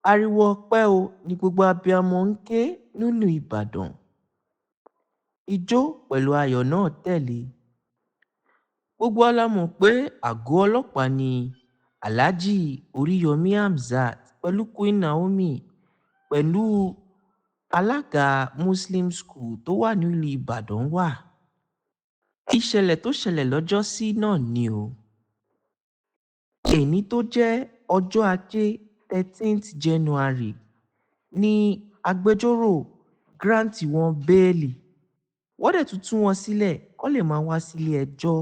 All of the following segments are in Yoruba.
Ariwo ọpẹ́ ò ní gbogbo abiyamọ ń ké nílùú Ibadàn. Ijó pẹ̀lú ayọ̀ náà tẹ̀lé e. Gbogbo wa la mọ̀ pé àgọ́ ọlọ́pàá ní Alhaji Oríyomi Hamzat pẹ̀lú Queen Naomi pẹ̀lú alága Muslim School tó wà nílùú Ibadàn wá. Ìṣẹ̀lẹ̀ tó ṣẹlẹ̀ lọ́jọ́sí náà ni o. Èní tó jẹ́ ọjọ́ Ajé 13th January ní agbẹjọ́rò grant wọn bẹ́ẹ́lí, wọ́n dẹ̀ tún tú wọn sílẹ̀ kó lè máa wá sílé-ẹjọ́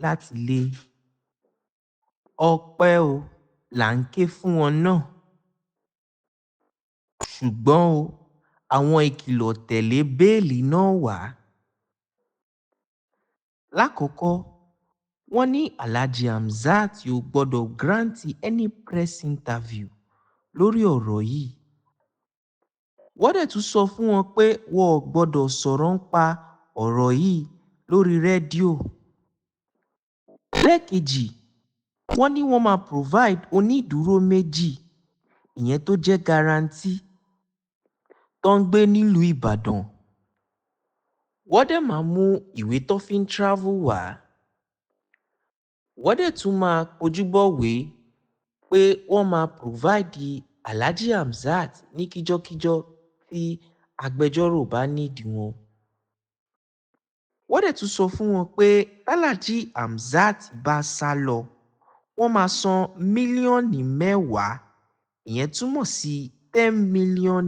láti lé. Ọpẹ́ ò là ń ké fún wọn náà, ṣùgbọ́n o àwọn ìkìlọ̀ tẹ̀lé bẹ́ẹ́lí náà wá. Lákọ̀ọ́kọ́, wọ́n ní Alhaji Hamzat ò gbọ́dọ̀ grant any press interview lórí ọ̀rọ̀ yìí. Wọ́n dẹ̀ tún sọ fún wọn pé wọn ò gbọ́dọ̀ sọ̀rọ̀ nípa ọ̀rọ̀ yìí lórí rédíò. Lẹ́ẹ̀kejì, wọ́n ní wọ́n máa provide onídùúró méjì, ìyẹn tó jẹ́ guarantee, tó ń gbé nílùú Ìbàdàn. Wọ́n dẹ̀ máa mú ìwé tó fi ń travel wá. Wọ́n dẹ̀ tún máa kojúbọ̀wé pé wọ́n máa provide Alhaji Hamzat ní kíjọ́kíjọ́ tí agbẹjọ́rò bá nídìí wọn. Wọ́n dẹ̀ tún sọ fún wọn pé tàlàjì Hamzat bá sá lọ, wọ́n máa san mílíọ̀nù mẹ́wàá, ìyẹn túmọ̀ sí ₦10 million.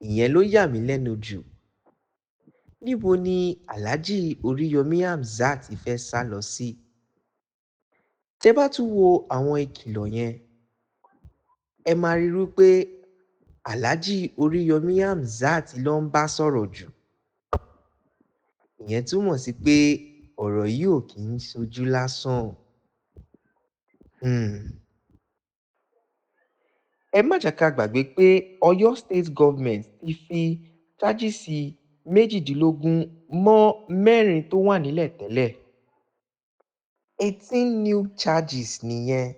Ìyẹn ló yà mí lẹ́nu jù. Níbo ni Alhaji Oríyomi Hamzat fẹ́ẹ́ sá lọ sí? Tẹ́ bá tún wo àwọn ìkìlọ̀ yẹn, ẹ máa rí i pé Alhaji Oríyomi Hamzat ló ń bá sọ̀rọ̀ jù. Ìyẹn túmọ̀ sí pé ọ̀rọ̀ yìí ò kì í ṣojú lásán. Ẹ má jẹ́ ká gbàgbé pé Oyo State Government ti fi charges 18 mọ́ mẹ́rin tó wà nílẹ̀ tẹ́lẹ̀. 18 new charges nìyẹn.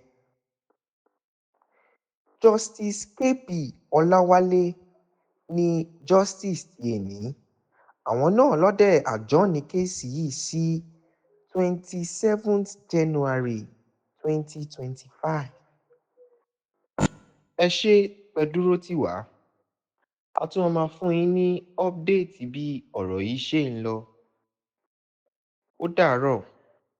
Justice K.P. Ọláwálé ní justice ti ẹni, àwọn náà ló dé adjourn case yìí sí 27th January 2025. Ẹ ṣe tẹ́ ẹ dúró tì wá, a tún máa fún yín ní update bí ọ̀rọ̀ yìí ṣe ń lọ. Ó dàárọ̀.